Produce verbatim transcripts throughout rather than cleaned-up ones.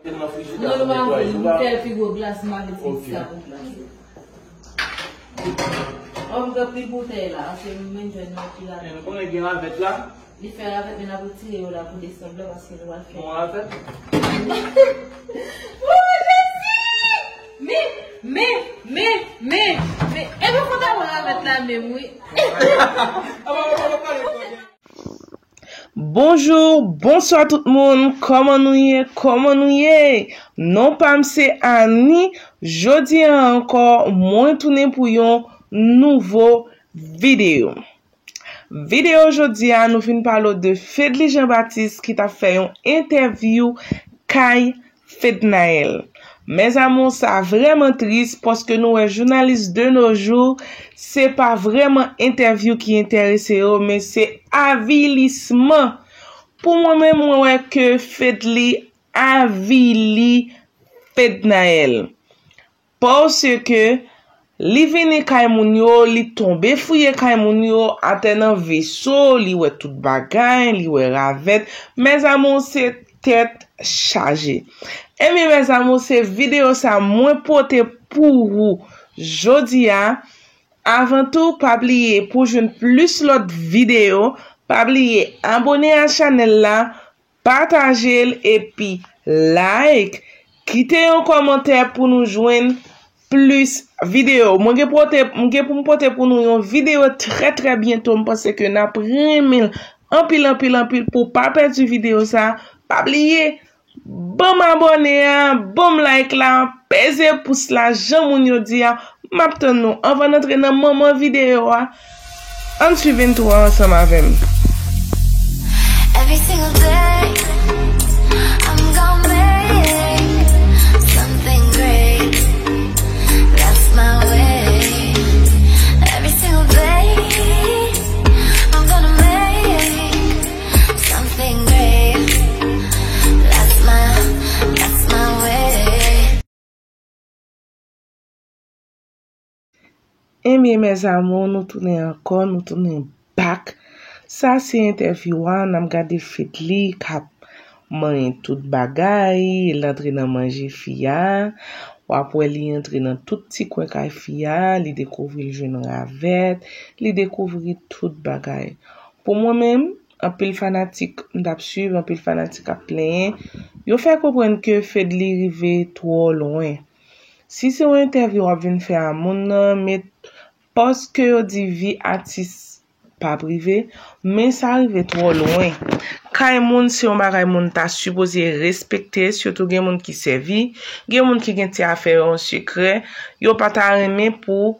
Nan frijidè, nou netwaye. Nou fè l pi gwo glas, m avèti sa pou glas. Ò, m gen pil boutèy la, se m menm jwenn nan pi rapid. Men nou konnen gen ravèt la. Li fè ravèt, men n ap retire yo la pou desanm lan, paske nou pral fè. Bon ravèt. Oh, Jezi! Men, men, men, men, men, e nou konn ravèt la menm, wi. Bonjou, bonswa tout moun, kòman nou ye, kòman nou ye? Non pa m se Annie, jodi a ankò, mwen tounen pou yon nouvo videyo. Videyo jodi a, nou vin pale w de Fedly Jean Baptiste ki t ap fè yon entèvyou kay Fednaelle. Mes amours, sa vrèman tris, paske nou wè jounalis de nos jours, se pa vrèman entèvyou ki enterese yo, men se avilisman. Pou mwen menm, mwen wè ke Fedly avili Fednaelle. Paske li vini kay moun yo, li tonbe fouye kay moun yo, atè nan veso, li wè tout bagay, li wè ravèt. Mes amours, se tèt chaje. Ebyen, mes amours, se videyo sa mwen pote pou ou jodi a. Avan tou, pa bliye pou jwenn plis lòt videyo, pa bliye abone a chanèl la, pataje l epi like, kite yon kòmantè pou nou jwenn plis videyo. Mwen gen pote, mwen gen pou m pote pou nou yon videyo trè, trè byento. M panse ke n ap renmen l anpil, anpil, anpil. Pou w pa pèdi videyo sa, pa bliye, ban m abone a, ban m like la, peze pous la, jan moun yo di a. M ap tann nou. Anvan n antre nan manman videyo a, ann swiv intro a ansanm avè m. Every single day, I'm gonna make something great. That's my way. Every single day, I'm gonna make something great. That's my, that's my way. Ebyen, mes amours, nou tounen ankò, nou tounen back. Sa se entèvyou a, n ap gade Fedly k ap manyen tout bagay, l antre nan manje fi a, w ap wè li antre nan tout ti kwen kay fi a, li dekouvri l jwenn ravèt, li dekouvri tout bagay. Pou mwen menm, anpil fanatik m t ap swiv, anpil fanatik ap plenyen, yo fè konprann ke Fedly rive twò lwen. Si se yon entèvyou w ap vin fè a moun nan, men paske yo di vi atis pa prive, men sa rive twò lwen. Kay moun se yon bagay moun ta sipoze respekte, sitou gen moun ki sèvi, gen moun ki gen ti afè yo an sekrè, yo pa ta renmen pou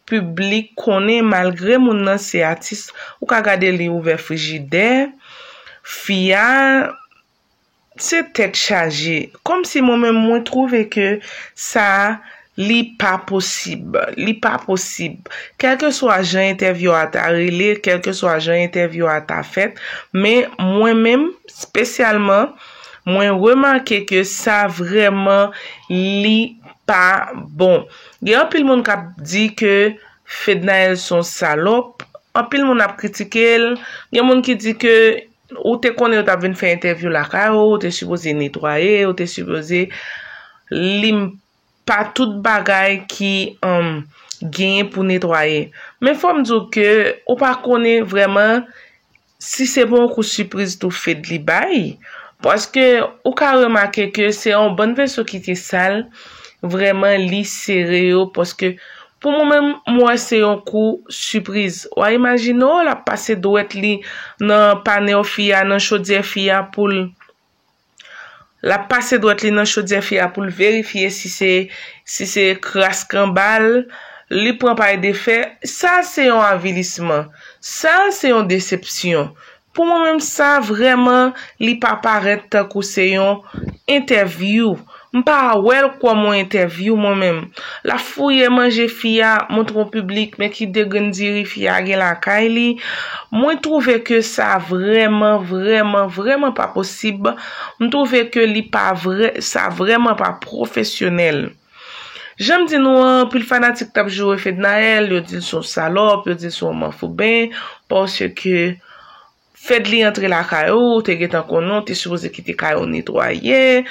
piblik konnen malgre moun nan se atis, ou ka gade li ouvè frijidè, fi a, se tèt chaje. Kòmsi mwen menm mwen twouve ke sa li pa posib. Li pa posib. Kèlkeswa jan entèvyou a ta rele, kèlkeswa jan entèvyou a ta fèt, men mwen menm, espesyalman, mwen remake ke sa vrèman li pa bon. Gen anpil moun k ap di ke Fednaelle se yon salòp. Anpil moun ap kritike l. Gen moun ki di ke ou te konnen yo t ap vin fè entèvyou lakay ou, ou te sipoze netwaye, ou te sipoze lim pa tout bagay ki, um, genyen pou netwaye. Men fò m di w ke ou pa konnen vrèman si se pa yon kou sipriz tou Fedly bay. Paske ou ka remake ke se yon bann veso ki te sal, vrèman li sere yo, paske pou mwen menm, m wè se yon kou sipriz. W a imajine w, l ap pase dwèt li nan panèw fi a, nan chodyè fi a pou l, l ap pase dwèt li nan chodyè fi a pou l verifye si se, si se kras kanbal, li pran pay de fè. Sa se yon avilisman. Sa se yon desepsyon. Pou mwen menm, sa vrèman, li pa parèt tankou se yon entèvyou. M pa wè l kòm yon entèvyou, mwen menm. L ap fouye manje fi a, montre yon piblik, men ki degrenn diri fi a gen lakay li. Mwen twouve ke sa vrèman, vrèman, vrèman pa posib. M twouve ke li pa vrè, sa vrèman pa pwofesyonèl. Jan m di nou an, anpil fanatik t ap joure Fednaelle, yo di l se yon salòp, yo di l se yon manfouben, paske Fedly antre lakay ou, ou te gentan konnen, ou te sipoze kite kay ou netwaye,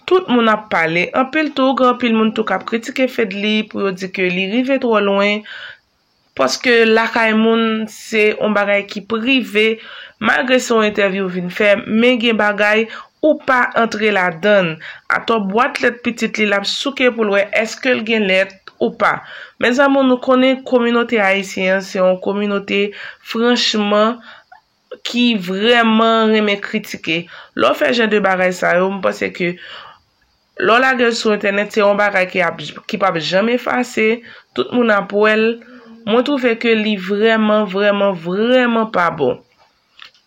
Tout moun ap pale. Anpil tou, gen anpil moun tou k ap kritike Fedly pou yo di ke li rive twò lwen. Paske lakay moun, se yon bagay ki prive. Malgre se yon entèvyou w vin fè, men gen bagay ou pa antre ladann. Atò bwat lèt pitit li, l ap souke pou l wè èske l gen lèt ou pa. Mezanmi, nou konnen kominote ayisyen an, se yon kominote, franchman, ki vrèman renmen kritike. Lè w fè jan de bagay sa yo, m panse ke lè w lage l sou entènèt, se yon bagay ki ap, ki p ap janm efase. Tout moun ap wè l. Mwen twouve ke li vrèman, vrèman, vrèman pa bon.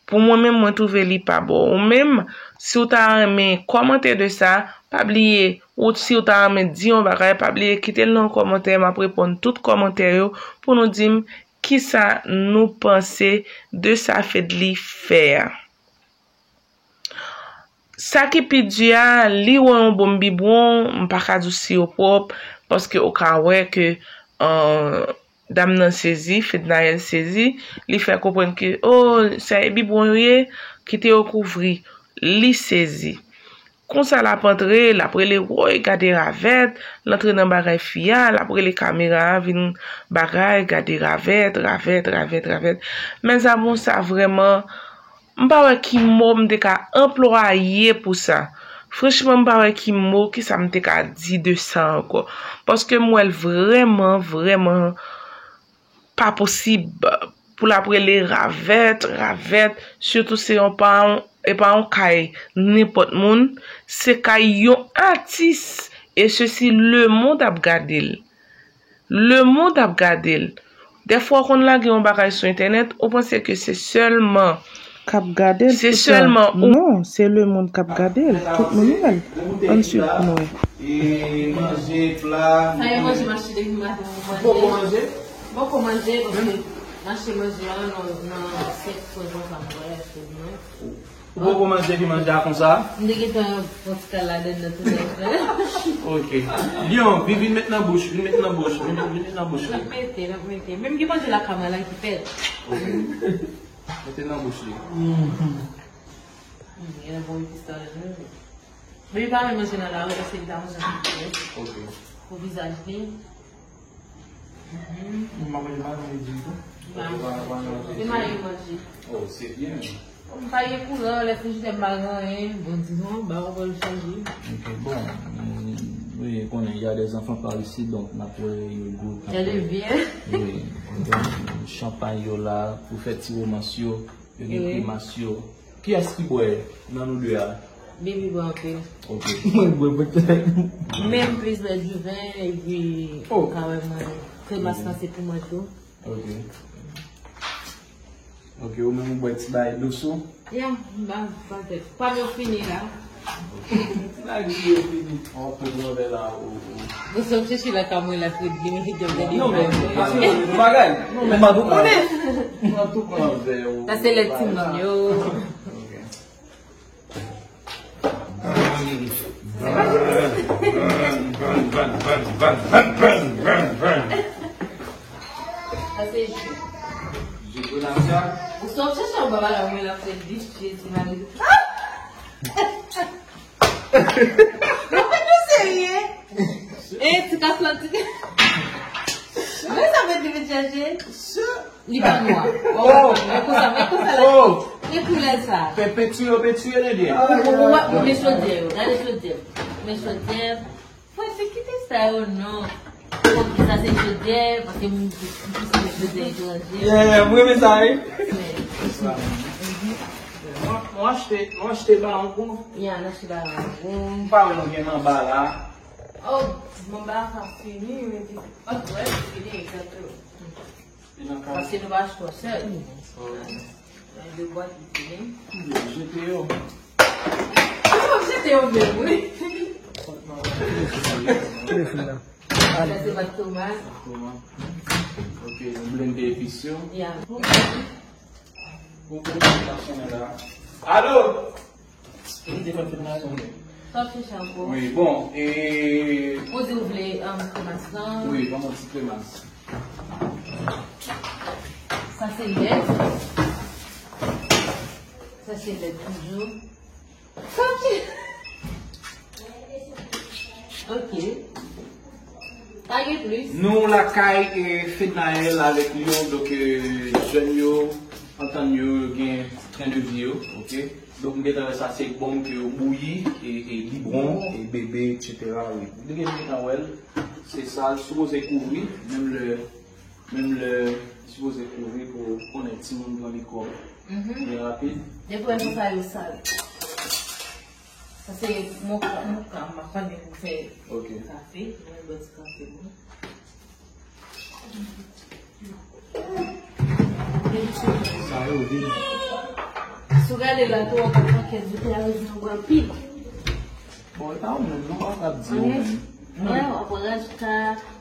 Pou mwen menm, mwen twouve li pa bon. Ou menm, si w ta renmen kòmante de sa, pa bliye, ou si w ta renmen di yon bagay, pa bliye kite l nan kòmantè, m ap reponn tout kòmantè yo pou nou di m kisa nou panse de sa Fedly fè a. Sa ki pi di a, li wè yon bon bibwon, m pa ka di w si yo pwòp, paske ou ka wè ke, euh, dam nan sezi, Fednaelle sezi, li fè konprann ke, oh, sa e bibwon yo ye, kite yo kouvri. Li sezi. Konsa l ap antre, l ap rele, woy, gade ravèt, l antre nan bagay fi a, l ap rele kamera a, vin bagay, gade ravèt, ravèt, ravèt, ravèt. Mezanmi, sa vrèman, m pa wè ki mo m te ka anplwaye pou sa. Franchman, m pa wè ki mo, kisa m te ka di de sa ankò. Paske m wè l vrèman, vrèman pa posib pou l ap rele ravèt, ravèt, sitou se yon pa yon, e pa yon kay nenpòt moun, se kay yon atis, e sesi lemonn ap gade l. Lemonn ap gade l. Dèfwa w konn lage yon bagay sou entènèt, ou panse ke se sèlman k ap gade l, se sèlman ou. Non, se lemonn k ap gade l. Tout moun wè l. Ann swiv pou nou wè. E manje, pla. Sa e manje m achte depi maten, m manje. Poko manje? Poko manje, paske m achte manje a nan, nan senk pwen konsa, m voye achte manje. Ou poko manje ki manje a konsa? M te gentan pran ti kal ladann nan tou nèf la. Ok. Lion, vin, vin met nan bouch, vin met nan bouch, vin, vin met nan bouch li. N ap mete, n ap mete. Menm gen manje lakay mwen la ki fèt. Ok. Mete nan bouch li. Mhm. Hmm, gen yon bon epis ladann wi. Men li pa renmen manje nan lari paske li ta manje anpil grès. Ok. Pou vizaj li. Mhm. Mwen pa manje, pa manje ditou. Li pa manje. Se mayi manje. Oh, c'est bien. M pa gen kouran, lè frijidè m pa gen anyen, bon, di non, ba w bò l chanje. Ok, bon, mm, wi, konnen, y a des enfants par ici, donc n ap wè yo goût, n ap wè. Wi, donk, chanpay yo la, pou fè ti romans yo, yo gen grimas yo. Kiyès ki bwè nan nou de a? Baby bwè anpil. Ok. Mwen bwè poutèt. Men m plis bwè diven, epi ou ka wè mwen, kremas lan se pou mwen tou. Ok. Ok, ou menm ou bwè ti bagay dous ou? Ya, m ba, pa tèt. Pa m yo fini la. Ti bagay dous yo fini. An, pou pran vè la, ou, ou. Bon, se yon chèche la ka mwen la, Fred, li mete djòb gade. Non, men, paske, bagay. Non, men, m pa tou konnen. Pran tou pran vè ou. Sa se lè timoun yo. Ok. Sa se ji. Ji grenadya. Ou sot chèche yon baba la, mwen la fè dis Jezi mari. Ou pa serye? E, ti kas la, ti. Mwen sa mwen te met chache. Li pa nwa. Oh, men konsa, men konsa la. Oh. Men koulè sa. Fè pentire, pentire, Lendyen. Ou, ou, ou, ou, men chodyè yo. Gade chodyè. Men chodyè. Mwen se kite sa yo non. Bon, sa se chodyè, paske m, m, m, se chodyè etranje. Yeah, mwen renmen sa, wi. Mwen, mwen achte, mwen achte ba yon kou. Ya, n achte ba yon kou. M pa wè nou gen manba la. Oh, manba sa fini, men di. Oh, wè, fini, egzakteman. Paske nou pa achte yon sèl. Oh. Nan de bwat li fini. Jete yo. Ah, jete yo menm, wi. Telefòn la. Sa se bat tomat. Tomat. Ok, nou blende epis yo. Ya. Bon, bon, bon, la. Alo! Sa w ap chèche ankò? Wi, bon, e. Ou di ou vle, um, kremas lan? Wi, ban m yon ti kremas. Sa se lèt. Sa se lèt toujou. Sa w ap chèche? Ok. Pa gen plis. Nou lakay, e, Fednaelle avèk Lyon, donk, e, jèn yo, antann yo, yo gen tren de vi yo, ok? Donk, m gentan wè sa se bonm ke yo bouyi, e, e bibwon, e bebe, et cetera, wi. Li gen gentan wè l, se sa l sipoze kouvri, menm lè, menm lè, sipoze kouvri pou konnen timoun pran mikwòb byen rapid. Depi wè konsa yo sal. Sa se moka, moka, m ap pale pou fè kafe. Mwen bwè ti kafe mwen. Sa yo vin. Si w gade la tou, w ap wè pankèt boutèy a yo vin anpil. Bon, e pa ou menm, non, w ap di ou menm. Mwen, w ap wè rajka,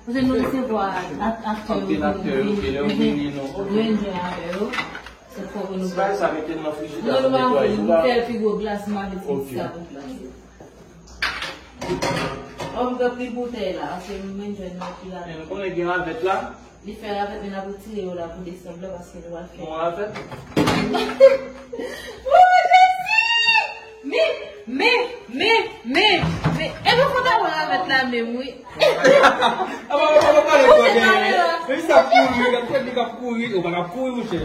paske nou resevwa ak-, aktè yo, anpil aktè yo, vini, yo vini, nou, ok. Ranger avè yo. Se fò pou nou. Si bagay sa mete l nan frijidè, nou netwaye, nou fè pi gwo glas, m ale ti sa pou glas. Òm gen pil boutèy la, se mwen jwenn nan pil la. Men nou konnen gen ravèt la. Li fè ravèt, men n ap retire yo la pou desanm la, paske nou al fè. Bon ravèt. Oh, Jezi! Men, men, men, men, men, e nou konn ap ravèt la menm, wi. Apa, apa, apa, pale kote. Men sa kouri, gad fè li k ap kouri. Ou pa k ap kouri, monchè.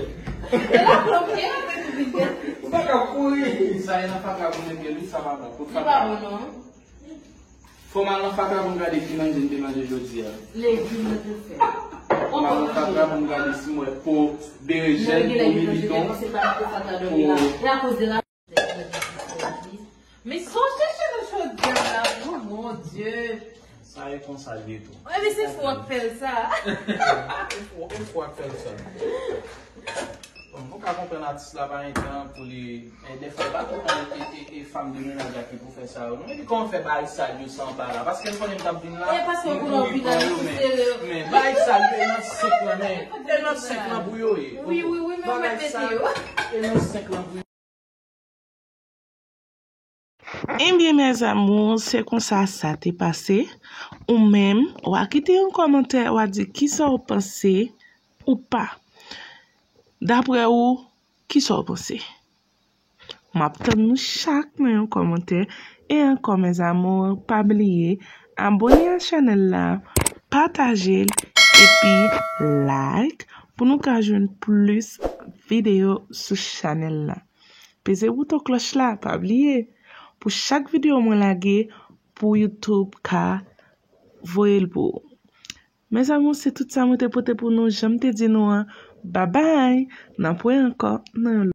Ou pa k ap kouri. Sa e nan fatra pou mete li, sa pa bon. Li pa bon, non. Fò m al nan fatra pou m gade ki manje m te manje jodi a. Legim mwen te fè. Fò m al nan fatra pou m gade si m wè po berejèn, po militon, po. E akoz de la Men sonje cheve chodyè m la, oh mon Dieu. Sa e konsa l ye tou. Epi se fou ak pèl sa. E fou, e fou ak pèl sa. Bon, nou ka konprann atis la pa gen tan pou li, men defwa, e pa tout e, e, e, e fanm de menaj la ki pou fè sa yo. Non, epi kòman fè bagay sal yo sa anba la? Paske m konnen m t ap vin la, e, paske m konnen w vin la, nou sere yo. Men bagay sal yo, e nan senk lan, men, e nan senk lan pou yo ye. Wi, wi, wi, men w mèt mete yo. Bagay sal, e nan senk lan pou yo. Ebyen, mes amours, se konsa sa te pase. Ou menm, w a kite yon kòmantè, w a di kisa w panse ou pa. Daprè ou, kisa w panse? M ap tann nou chak nan yon kòmantè. E ankò, mes amours, pa bliye abòne a chanèl la, pataje l, epi like pou nou ka jwenn plis videyo sou chanèl la. Peze bouton klòch la, pa bliye. Pou chak videyo mwen lage, pou YouTube ka voye l pou ou. Mes amours, se tout sa mwen te pote pou nou. Jan m te di nou an, babay! N ap wè ankò nan yon